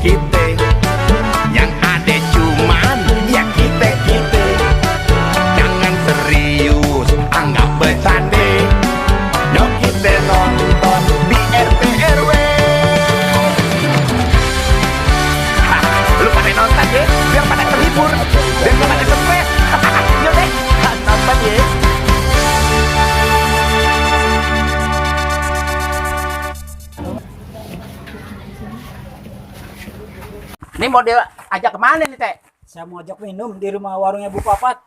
kita, yang ada cuman ya kita. Jangan serius, anggap bercanda. Yuk kita nonton di RT RW. Lu pada nonton ya, biar pada terhibur, biar gak pada stres. Yuk deh, nonton ya. Ini mau dia ajak kemana nih, Teh? Saya mau ajak minum di rumah warungnya Bu Papat.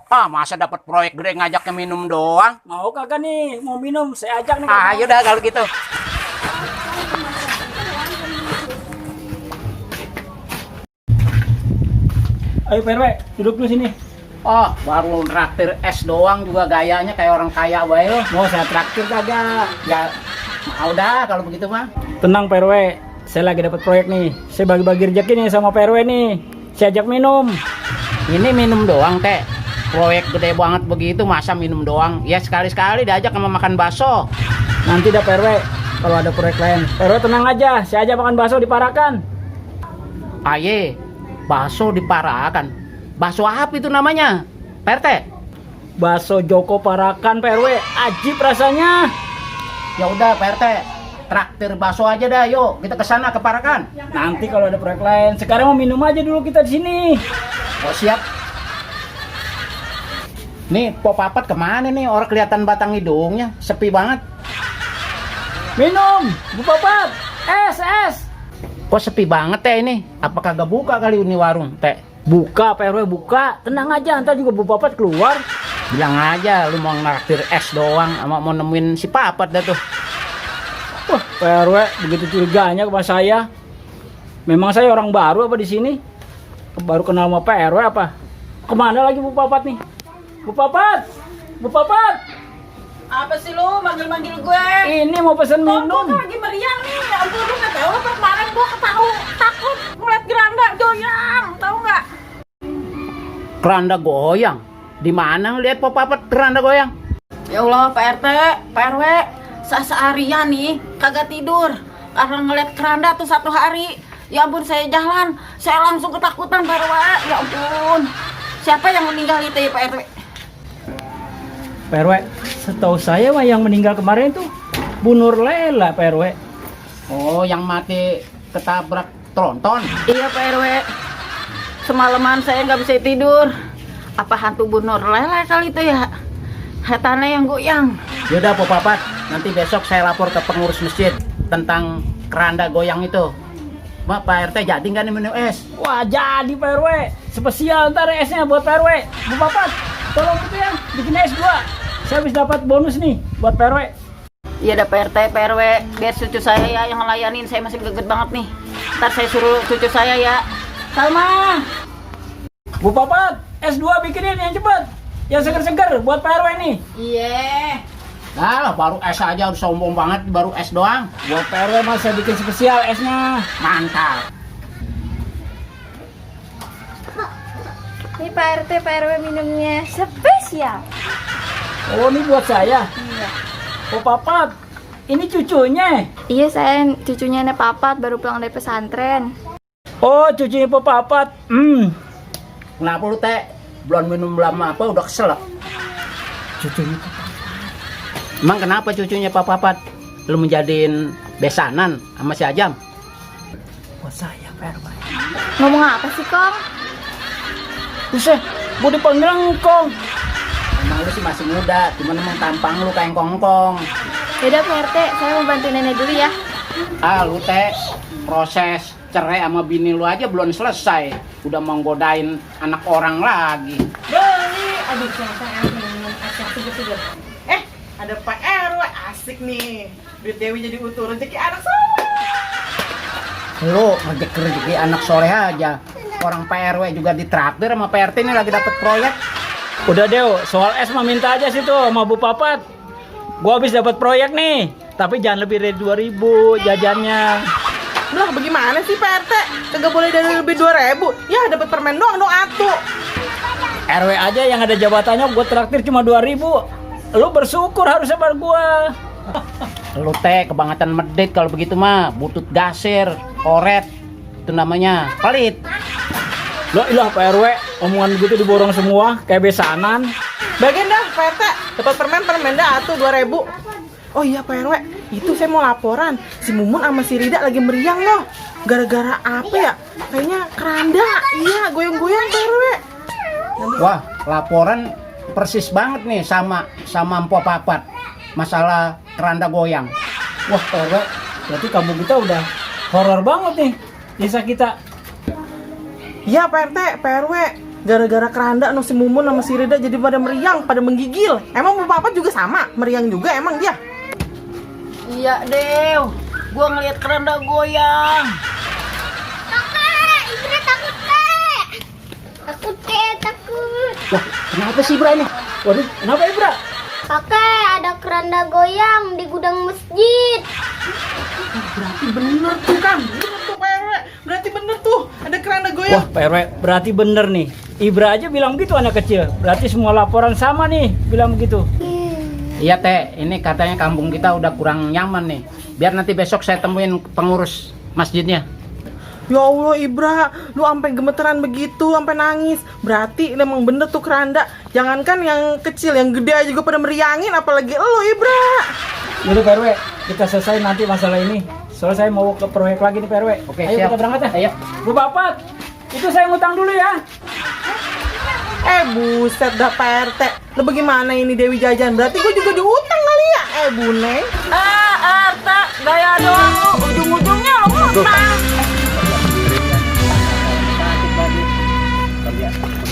Ah, masa dapat proyek gede ngajaknya minum doang? Mau kagak nih? Mau minum? Saya ajak nih. Ah, ayo dah kalau gitu. Ayo PRW, duduk dulu sini. Oh, baru traktir es doang juga gayanya kayak orang kaya wae lo. Mau saya traktir kagak? Ya, mau dah kalau begitu mah. Tenang PRW, saya lagi dapat proyek nih. Saya bagi-bagi rezeki nih sama PRW nih. Saya ajak minum. Ini minum doang, Teh. Proyek gede banget begitu, masa minum doang? Ya sekali-sekali diajak sama makan bakso. Nanti dah PRW, kalau ada proyek lain. PRW tenang aja, saya ajak makan bakso di Parakan. Aye, bakso diparakan. Bakso apa itu namanya? Perte? Bakso Joko Parakan PRW, ajib rasanya. Ya udah, Perte. Traktir bakso aja dah, yuk. Kita ke sana ke Parakan. Nanti kalau ada proyek lain. Sekarang mau minum aja dulu kita di sini. Oh, siap. Nih, Pop Papat kemana nih? Orang kelihatan batang hidungnya, sepi banget. Minum, Bu Papat. Es. Kok sepi banget Teh ini? Apa kagak buka kali ini warung, Teh? Buka PRW, buka. Tenang aja, ntar juga Bu Papat keluar. Bilang aja lu mau nraktir es doang sama mau nemuin si Papat dah tuh. Wah, PRW begitu curiganya sama saya. Memang saya orang baru apa di sini? Baru kenal sama PRW apa? Kemana lagi Bu Papat nih? Bu Papat! Bu Papat! Apa sih lu manggil-manggil gue? Ini mau pesen Gue minum. lagi meriang nih. Ya ampun, lu gak tau apa kemarin gue takut ngeliat geranda goyang. Tahu nggak? Keranda goyang. Di mana ngeliat Pop Papat keranda goyang? Ya Allah, Pak RT, Pak RW, seharian nih kagak tidur karena ngeliat keranda tuh satu hari. Ya ampun, saya jalan, saya langsung ketakutan Pak RW. Ya ampun, siapa yang meninggal itu ya Pak RW? PRW, setahu saya mah yang meninggal kemarin tuh Bu Nur Lela PRW. Oh, yang mati ketabrak tronton. Iya Pak RW, semalaman saya nggak bisa tidur. Apa hantu Bu Nur Lela kali itu ya? Hatane yang goyang. Yaudah Pop Papat, nanti besok saya lapor ke pengurus masjid tentang keranda goyang itu. Mak, Pak RT jadi nggak nih minum es? Wah, jadi PRW. Spesial ntar esnya buat PRW. Bu Papat, tolong itu ya, bikin es 2. Saya habis dapat bonus nih buat PRW. Iya ada Pak RT, Pak RW, biar cucu saya ya yang ngelayanin, saya masih geget banget nih. Ntar saya suruh cucu saya ya. Salma! Bu Papat, S2 bikinin yang cepet. Yang seger-seger buat PRW nih. Iya. Nah, baru es aja udah sombong banget, baru es doang. Buat PRW mas saya bikin spesial esnya. Mantap. Ini Pak RT, Pak RW minumnya spesial. Oh ini buat saya. Iya. Bu Papat, ini cucunya. Iya, saya cucunya Nek Papat baru pulang dari pesantren. Oh cucunya Bu Papat. Kenapa lu Teh? Belum minum lama apa udah keselak? Cucunya. Emang kenapa cucunya Pak Papat? Lu menjadiin besanan sama si Ajam? Buat saya PRW. Ngomong apa sih, Kong? Buset, gue dipanggil engkong. Emang lu sih masih muda, cuman emang tampang lu kayak kongkong. Yaudah Pak RT, saya mau bantu nenek dulu ya. Ah, lu Teh, proses cerai sama bini lu aja belum selesai. Udah mau godain anak orang lagi. Beli, aduh saya minum es yang seger-seger. Ada Pak RW, asik nih. Duit Dewi jadi utuh, rezeki anak semua. Lu rezeki anak soleh aja. Orang PRW juga ditraktir sama PRT ini lagi dapet proyek. Udah Deo, soal es mah minta aja situ sama Bu Papat. Gua habis dapat proyek nih, tapi jangan lebih dari 2.000 jajannya. Lah bagaimana sih Pak RT? Kagak boleh dari lebih 2.000. Ya dapat permen doang dong atu. RW aja yang ada jabatannya gue traktir cuma 2.000. Lu bersyukur harus sama gua. Lu Teh kebangetan medit kalau begitu mah, butut gasir, koret. Itu namanya pelit. Loh ilah Pak RW, omongan gitu diborong semua kayak besanan. Bagian dah Pak RT, dapat permen dah atuh 2.000. Oh iya Pak RW, itu saya mau laporan. Si Mumun sama si Rida lagi meriang loh. Gara-gara apa ya? Kayaknya keranda. Iya, goyang-goyang Pak RW. Wah, laporan persis banget nih sama Mpok Papat. Masalah keranda goyang. Wah Pak RW, berarti kampung kita udah horor banget nih desa kita. Iya Pak RT, Pak RW. Gara-gara keranda no si Mumun sama si Rida jadi pada meriang, pada menggigil. Emang Bapak Papat juga sama? Meriang juga emang dia? Iya, Dew. Gua ngeliat keranda goyang. Kakak, Ibra takut, Kak. Takut, Kak, takut. Wah, kenapa sih Ibra ini? Waduh, kenapa Ibra? Kakak, ada keranda goyang di gudang masjid. Berarti bener tuh kan? Bener tuh Pak RW. Berarti bener tuh ada keranda goyang. Wah Pak RW, berarti bener nih. Ibra aja bilang begitu anak kecil. Berarti semua laporan sama nih bilang begitu. Iya Teh, ini katanya kampung kita udah kurang nyaman nih. Biar nanti besok saya temuin pengurus masjidnya. Ya Allah Ibra, lu sampai gemeteran begitu, sampai nangis. Berarti emang bener tuh keranda. Jangankan yang kecil, yang gede aja juga pada meriangin, apalagi lu Ibra. Yaudah Pak RW, kita selesai nanti masalah ini. Soalnya saya mau ke proyek lagi nih Pak RW. Oke, ayo siap. kita berangkat ya. Ayo. Bu Bapat, itu saya ngutang dulu ya. Buset dah Pak RT. Lu bagaimana ini Dewi jajan? Berarti gue juga diutang kali ya? Buneng. RT, gaya doang lu. Ujung-ujungnya lu ngutang.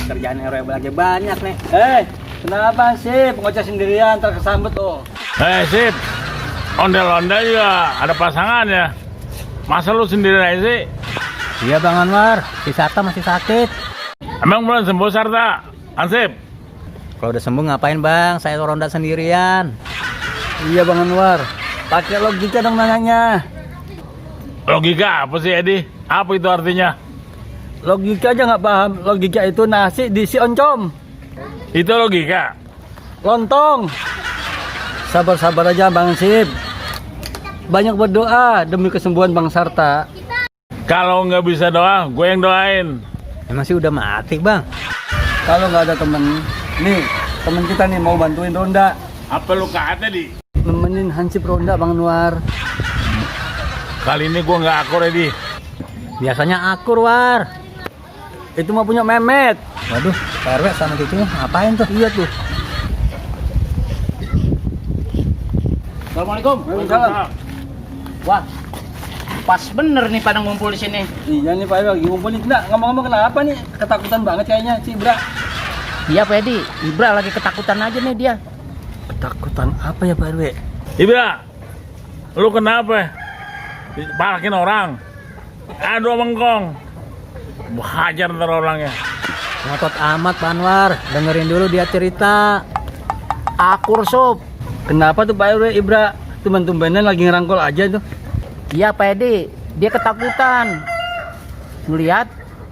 Kerjaan RW lagi banyak nih. Kenapa sih pengoceh sendirian terkesambet tuh? Sip, ondel-ondel juga ada pasangan ya. Masa lu sendiri aja sih? Iya Bang Anwar, si Sarta masih sakit. Emang belum sembuh Sarta? Ansip? Kalau udah sembuh ngapain Bang? Saya ronda sendirian. Iya Bang Anwar, pakai logika dong nanyanya. Logika apa sih Edi? Apa itu artinya? Logika aja nggak paham. Logika itu nasi diisi oncom, Itu logika. lontong. Sabar-sabar aja Bang Sip. Banyak berdoa demi kesembuhan Bang Sarta. Kalau nggak bisa doa, gue yang doain. Emang sih udah mati Bang. Kalau nggak ada temen, nih temen kita nih mau bantuin ronda, Apa lu kata di? nemenin Hansip ronda Bang Anwar. Kali ini gue nggak akur Edi. Biasanya akur War. Itu mah punya Memet. Waduh, Pak RW sama Cucu ngapain tuh? Iya tuh. Assalamualaikum. Waalaikumsalam. Wah, pas bener nih pada ngumpul di sini. Iya nih Pak RW lagi ngumpul nih. Nah, ngomong-ngomong kenapa nih? Ketakutan banget kayaknya si Ibra. Iya Pak Edi, Ibra lagi ketakutan aja nih dia. Ketakutan apa ya Pak RW? Ibra, lu kenapa? Dipalakin orang. Aduh mengkong. Hajar ntar orangnya. Ngotot amat Pak Anwar, dengerin dulu dia cerita. Akur sob. Kenapa tuh Pak RW Ibra? Tumben-tumbenan lagi ngerangkul aja tuh. Iya Pak Edi, dia ketakutan. Melihat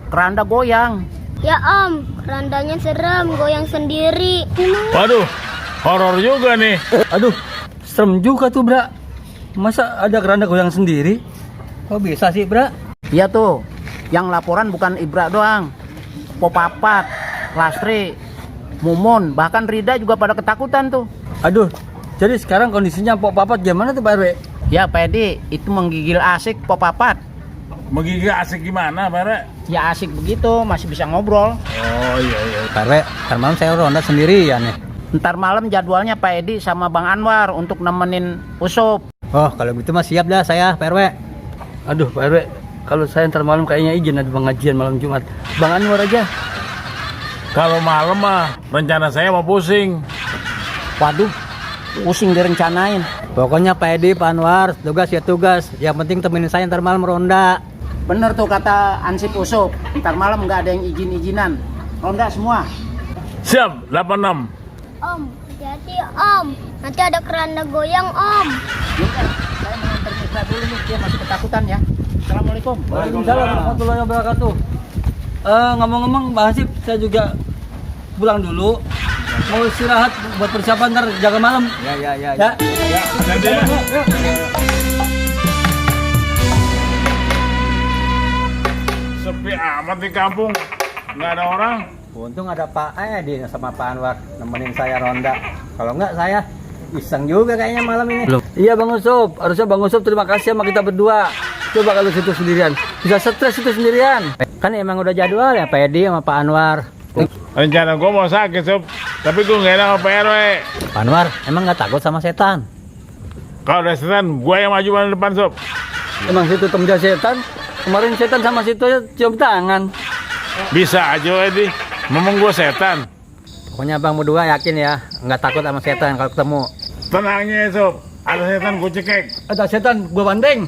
keranda goyang. Ya Om, kerandanya serem, goyang sendiri. Waduh, horor juga nih. Aduh, serem juga tuh Bra. Masa ada keranda goyang sendiri? Kok bisa sih Bra? Iya tuh, yang laporan bukan Ibra doang. Popapat, Lastri, Mumun, bahkan Rida juga pada ketakutan tuh. Aduh, jadi sekarang kondisinya Pok Papat gimana tuh Pak RW? Ya Pak Edi, itu menggigil asik Popapat. Menggigil asik gimana, Bare? Ya asik begitu, masih bisa ngobrol. Oh iya. Pak RW, ntar malam saya ronda sendirian nih. Ntar malam jadwalnya Pak Edi sama Bang Anwar untuk nemenin Usup. Oh, kalau gitu mah siap dah saya, Pak RW. Aduh Pak RW, kalau saya ntar malam kayaknya izin ada pengajian malam Jumat. Bang Anwar aja. Kalau malam mah rencana saya mau pusing. Waduh, pusing direncanain. Pokoknya Pak Edi, Pak Anwar, tugas ya tugas. Yang penting temenin saya ntar malam ronda. Bener tuh kata Ansip Usup, ntar malam nggak ada yang izin-izinan. Ronda semua. Siap, 86. Om, hati-hati Om. Nanti ada keranda goyang Om. Saya mengantar Mitra dulu nih, dia masih ketakutan ya. Assalamualaikum. Waalaikumsalam warahmatullahi wabarakatuh. Ngomong-ngomong Mbak Hasib, saya juga pulang dulu. Mau istirahat buat persiapan ntar jaga malam. Ya. Ya. Nanti ya. Sepi amat di kampung. Nggak ada orang. Untung ada Pak Edi sama Pak Anwar nemenin saya ronda. Kalau enggak saya iseng juga kayaknya malam ini. Iya Bang Usup, harusnya Bang Usup terima kasih sama kita berdua. Coba kalau situ sendirian, bisa stres itu sendirian. Kan emang udah jadwal ya Pak Edi sama Pak Anwar. Rencana gue mau sakit, Sob. Tapi gue nggak enak sama Pak RW. Pak Anwar emang nggak takut sama setan? Kalau ada setan, gue yang maju paling depan, Sob. Emang situ temennya setan? Kemarin setan sama situ ya cium tangan. Bisa aja, Edi. Memang gue setan. Pokoknya Bang berdua yakin ya nggak takut sama setan kalau ketemu. Tenangnya, Sob. Ada setan gue cekek. Ada setan, gua bandeng.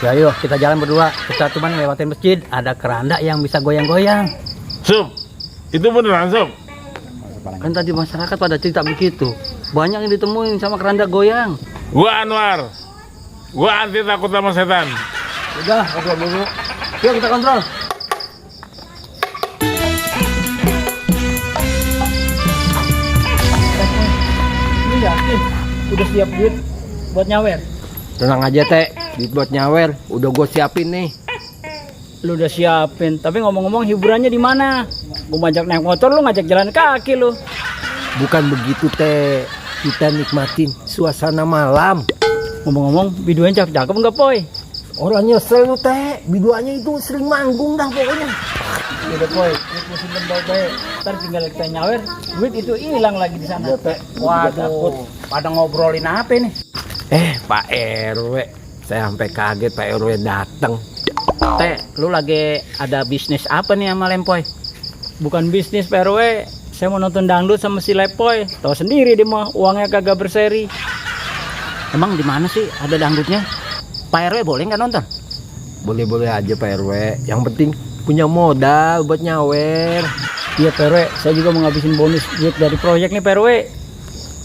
Ya yuk kita jalan berdua. Kita cuman lewatin masjid. Ada keranda yang bisa goyang-goyang. Sob, itu beneran, Sob. Kan tadi masyarakat pada cerita begitu. Banyak yang ditemuin sama keranda goyang. Gue Anwar. Gue anti takut sama setan. Udah, ngobrol dulu. Yuk kita kontrol. Ini yakin udah siap duit buat nyawer? Tenang aja teh, duit buat nyawer udah gue siapin nih. Lu udah siapin, tapi ngomong-ngomong hiburannya di mana? Gua ngajak naik motor, lu ngajak jalan kaki lu. Bukan begitu teh, kita nikmatin suasana malam. Ngomong-ngomong, biduanya cakep-cakep enggak, Poy? Orang nyesel lu teh, biduanya itu sering manggung dah pokoknya. Udah, Poy, lu simpen baik-baik. Ntar tinggal kita nyawer, duit itu hilang lagi di sana. Waduh, pada ngobrolin apa nih? Pak RW, saya sampai kaget Pak RW datang. Teh, lu lagi ada bisnis apa nih sama Lempoy? Bukan bisnis, Pak RW. Saya mau nonton dangdut sama si Lepoy. Tahu sendiri dia mah uangnya kagak berseri. Emang di mana sih ada dangdutnya? Pak RW boleh nggak nonton? Boleh-boleh aja Pak RW, yang penting punya modal buat nyawer. Iya, Pak RW, saya juga mau ngabisin bonus duit dari proyek nih, Pak RW.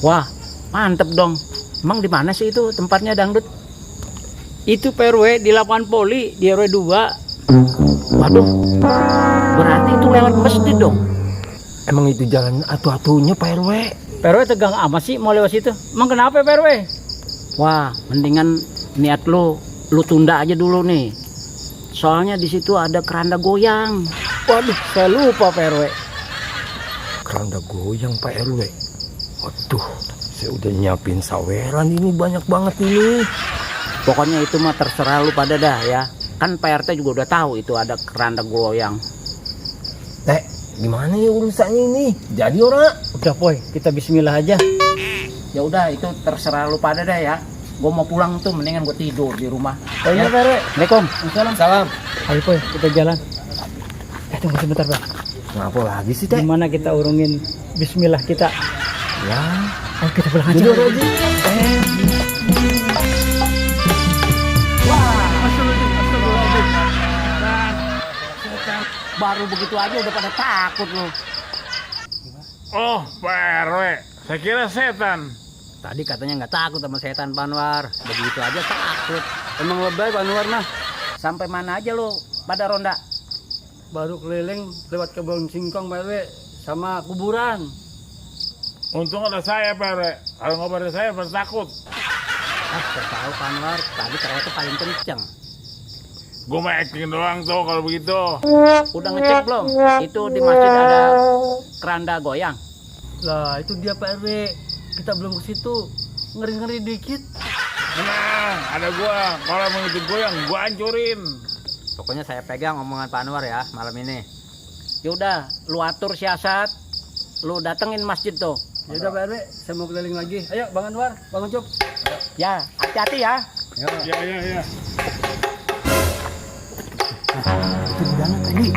Wah, mantep dong. Emang di mana sih itu tempatnya dangdut? Itu Pak RW di lapangan poli di RW 2. Waduh, berarti itu lewat masjid dong. Emang itu jalan atu-atunya Pak RW. Pak RW tegang amat sih mau lewat situ. Emang kenapa Pak RW? Wah, mendingan niat lu tunda aja dulu nih. Soalnya di situ ada keranda goyang. Waduh, saya lupa Pak RW. Keranda goyang Pak RW. Waduh, saya udah nyiapin saweran ini banyak banget ini. Pokoknya itu mah terserah lu pada dah ya. Kan Pak RT juga udah tahu itu ada keranda goyang. Teh, gimana ya urusannya ini? Jadi orang? Udah Poy, kita bismillah aja. Ya udah itu terserah lu pada dah ya. Gua mau pulang tuh mendingan gua tidur di rumah. Oh iya Pak RW. Assalamualaikum. Salam. Ayo Poy, kita jalan. Tunggu sebentar Pak. Ngapa lagi sih Teh? Gimana kita urungin bismillah kita? Ya, Ayo kita pulang aja. Baru begitu aja udah pada takut lu. Oh, Pak RW. Saya kira setan. Tadi katanya nggak takut sama setan Pak Anwar. Begitu aja takut. Emang lebay Pak Anwar mah. Sampai mana aja lu pada ronda? Baru keliling lewat kebun singkong Pak RW sama kuburan. Untung ada saya, Pak RW. Kalau nggak ada saya, pada takut. Saya tahu Pak Anwar tadi ternyata paling kenceng. Gue mau acting doang tuh kalau begitu. Udah ngecek belum? Itu di masjid ada keranda goyang. Lah itu dia Pak RW. Kita belum ke situ. Ngeri-ngeri dikit. Tenang, ada gua. Kalau mau itu goyang, gua hancurin. Pokoknya saya pegang omongan Pak Anwar ya malam ini. Yaudah, lu atur siasat. Lu datengin masjid tuh. Ya udah Pak RW, saya mau keliling lagi. Ayo Bang Anwar, Bang Ucup. Ya, hati-hati ya. Ya. Itu di mana tadi?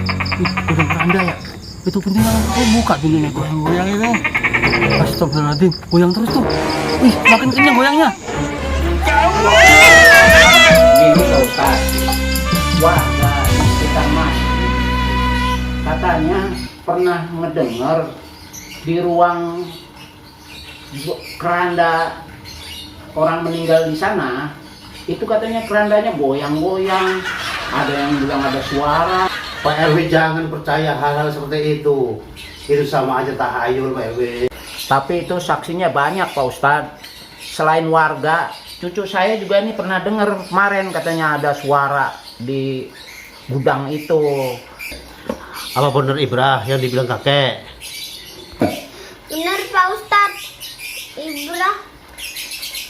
Udah keranda ya? Itu pentingnya buka dulu nih goyang-goyang itu. Astagfirullahaladzim, goyang terus tuh. Wih, makin kenyang goyangnya. Gini Pak Ustaz. Warga di sekitar masjid katanya pernah ngedengar di ruang keranda orang meninggal di sana, itu katanya kerandanya goyang-goyang. Ada yang bilang ada suara. Pak RW jangan percaya hal-hal seperti itu. Itu sama aja tahayul Pak RW. Tapi itu saksinya banyak Pak Ustadz. Selain warga, cucu saya juga ini pernah dengar kemarin katanya ada suara di gudang itu. Apa benar Ibrah yang dibilang kakek? Benar Pak Ustadz.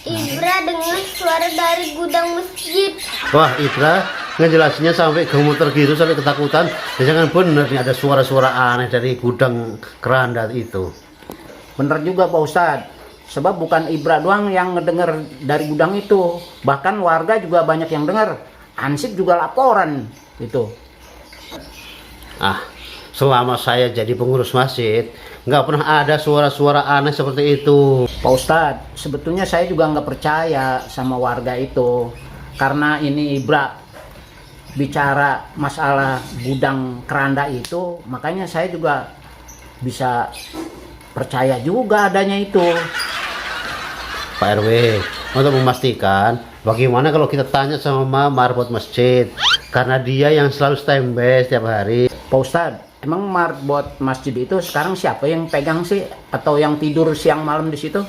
Ibra dengar suara dari gudang masjid. Wah Ibrah ngejelasinnya sampai gemeter gitu, sampai ketakutan. Ya jangan bener nih ada suara-suara aneh dari gudang keranda itu. Bener juga Pak Ustadz. Sebab bukan Ibra doang yang ngedenger dari gudang itu. Bahkan warga juga banyak yang denger. Ansip juga laporan itu. Ah, selama saya jadi pengurus masjid, nggak pernah ada suara-suara aneh seperti itu. Pak Ustadz, sebetulnya saya juga nggak percaya sama warga itu. Karena ini Ibra bicara masalah gudang keranda itu, makanya saya juga bisa percaya juga adanya itu. Pak RW, untuk memastikan bagaimana kalau kita tanya sama marbot masjid, karena dia yang selalu standby setiap hari. Pak Ustadz, emang marbot masjid itu sekarang siapa yang pegang sih? Atau yang tidur siang malam di situ?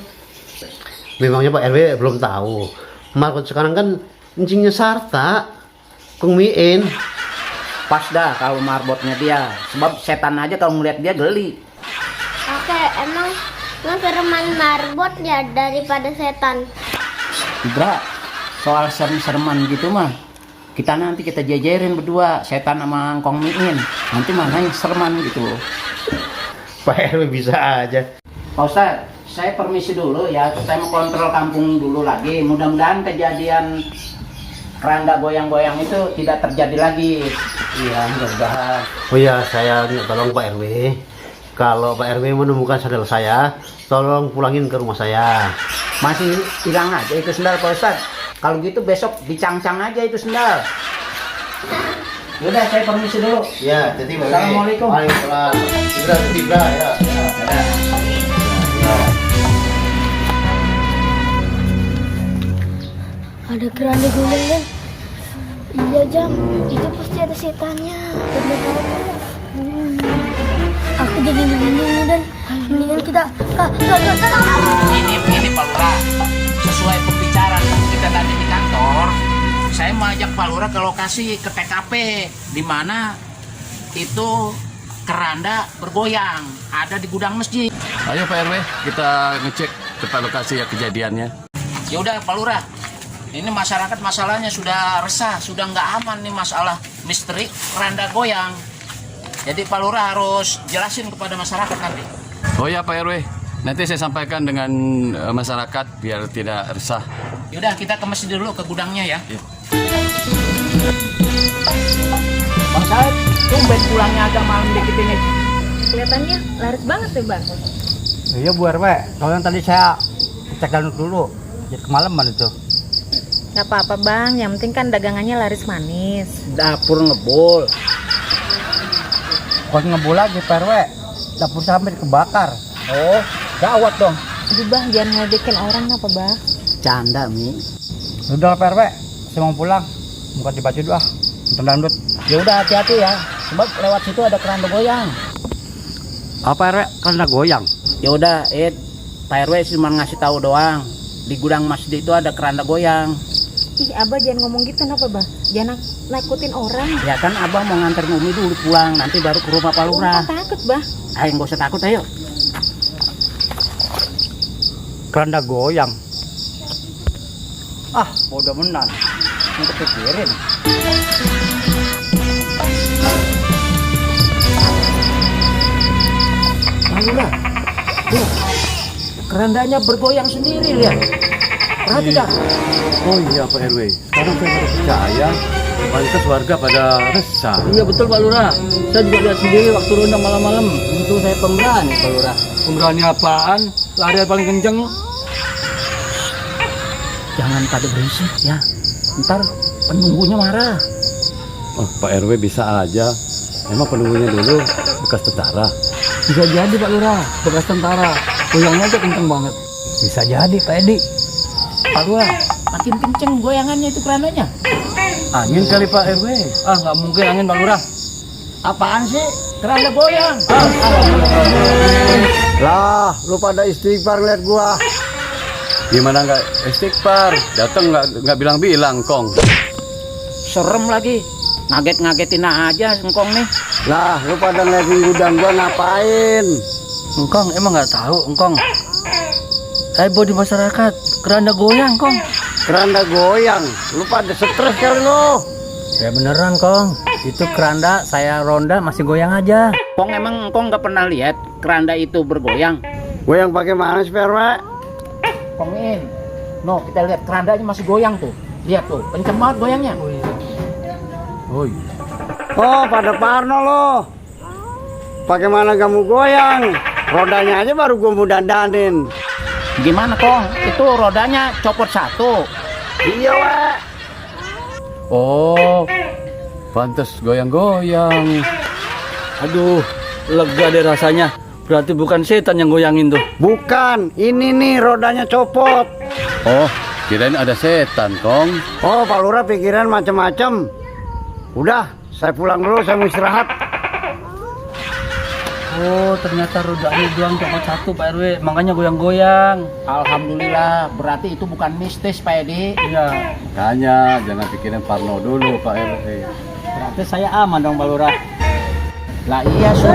Memangnya Pak RW belum tahu. Marbot sekarang kan encingnya Sarta, Kung Miin. Pas dah kalau marbotnya dia. Sebab setan aja kalau ngeliat dia geli. Oke, emang sereman marbot ya daripada setan. Ibra, soal serem-sereman gitu mah, kita nanti kita jejerin berdua, setan sama Kong Miin. Nanti mana yang sereman gitu. Pak RW bisa aja. Pak Ustadz, saya permisi dulu ya, saya mau kontrol kampung dulu lagi. Mudah-mudahan kejadian keranda goyang-goyang itu tidak terjadi lagi. Iya, mudah-mudahan. Oh ya, saya tolong Pak RW. Kalau Pak RW menemukan sandal saya, tolong pulangin ke rumah saya. Masih hilang aja itu sendal Pak Ustadz. Kalau gitu besok dicang-cang aja itu sendal. Yaudah, saya permisi dulu. Ya, jadi Pak RW. Assalamualaikum. Waalaikumsalam. Ibra, ya. Ada keranda goyang kan? Iya Jam, itu pasti ada setannya. Aku jadi bingung dan mendingan kita Ini Pak Lurah, sesuai pembicaraan kita tadi di kantor, saya mau ajak Pak Lurah ke lokasi, ke TKP, di mana itu keranda bergoyang, ada di gudang masjid. Ayo Pak RW, kita ngecek tempat lokasi ya kejadiannya. Ya udah Pak Lurah, ini masyarakat masalahnya sudah resah, sudah nggak aman nih masalah misteri keranda goyang. Jadi Pak Lurah harus jelasin kepada masyarakat nanti. Oh ya Pak RW, nanti saya sampaikan dengan masyarakat biar tidak resah. Yaudah kita ke masjid dulu, ke gudangnya ya. Ya. Bang Said, tumben pulangnya agak malam dikit ini. Kelihatannya laris banget tuh Bang. Iya Bu RW, kalau yang tadi saya cek dulu, jadi kemalaman itu. Gak apa-apa Bang, yang penting kan dagangannya laris manis. Dapur ngebul. Kok ngebul lagi Pak RW? Dapur sampai kebakar. Oh, gawat dong. Aduh Bang, jangan ngedekin orang apa Bang. Canda Mi. Udah Pak RW, saya mau pulang. Bukan dibaca doa, nonton dangdut. Ya udah hati-hati ya, sebab lewat situ ada keranda goyang. Apa RW? Keranda goyang? Ya udah, Pak RW cuma ngasih tahu doang. Di gudang masjid itu ada keranda goyang. Ih Abah jangan ngomong gitu kenapa Bang? Jangan nakutin orang. Ya kan Abah mau nganterin Umi dulu pulang, nanti baru ke rumah Pak Lurah. Takut Bang. Ayo nggak usah takut, ayo. Keranda goyang? Ah, bodoh menan. Untuk pikirin. Pak Lurah, tuh, kerandanya bergoyang sendiri, lihat. Perhati dah. Oh iya Pak RW, sekarang saya harus percaya. Pantas warga pada resah. Iya betul Pak Lurah. Saya juga lihat sendiri waktu ronda malam-malam. Itu saya pemberani Pak Lurah. Pemberani apaan? Lari paling kenceng. Jangan pada berisik ya. Ntar penunggunya marah. Oh Pak RW bisa aja. Emang penunggunya dulu bekas tentara. Bisa jadi Pak Lurah, bekas tentara. Goyangnya aja kenceng banget. Bisa jadi Pak Edi. Pak Lurah, makin kenceng goyangannya itu kerandanya. Angin kali Pak RW. Ah nggak mungkin angin Pak Lurah. Apaan sih? Keranda goyang. Lah, lu pada istighfar lihat gua. Gimana nggak istighfar? Datang nggak bilang-bilang kong. Serem lagi. ngaget-ngagetin aja engkong nih. Lah, lu pada ngeliatin gudang gua ngapain? Engkong emang nggak tahu engkong. Heboh di masyarakat, keranda goyang kong. Keranda goyang. Lu pada stres kali lu. Ya beneran kong, itu keranda saya ronda masih goyang aja. Kong emang kong nggak pernah lihat keranda itu bergoyang? Goyang pakai mana sih, PRW? Kongin, no kita lihat kerandanya masih goyang tuh. Lihat tuh, kenceng banget goyangnya. Oh iya. Oh, pada parno lo. Pakai mana kamu goyang? Rodanya aja baru gua mau dandanin. Gimana kong? Itu rodanya copot satu. Iya, Wek. Oh, pantas goyang-goyang. Aduh, lega deh rasanya. Berarti bukan setan yang goyangin tuh. Bukan, ini nih rodanya copot. Oh, kirain ada setan, Kong. Oh, Pak Lurah pikiran macam-macam. Udah, saya pulang dulu, saya mau istirahat. Oh, ternyata rodanya doang copot satu Pak RW, makanya goyang-goyang. Alhamdulillah, berarti itu bukan mistis Pak Edi. Iya. Makanya jangan pikirin Parno dulu, Pak RW. Berarti saya aman dong Pak Lurah. Lah iya, Sob.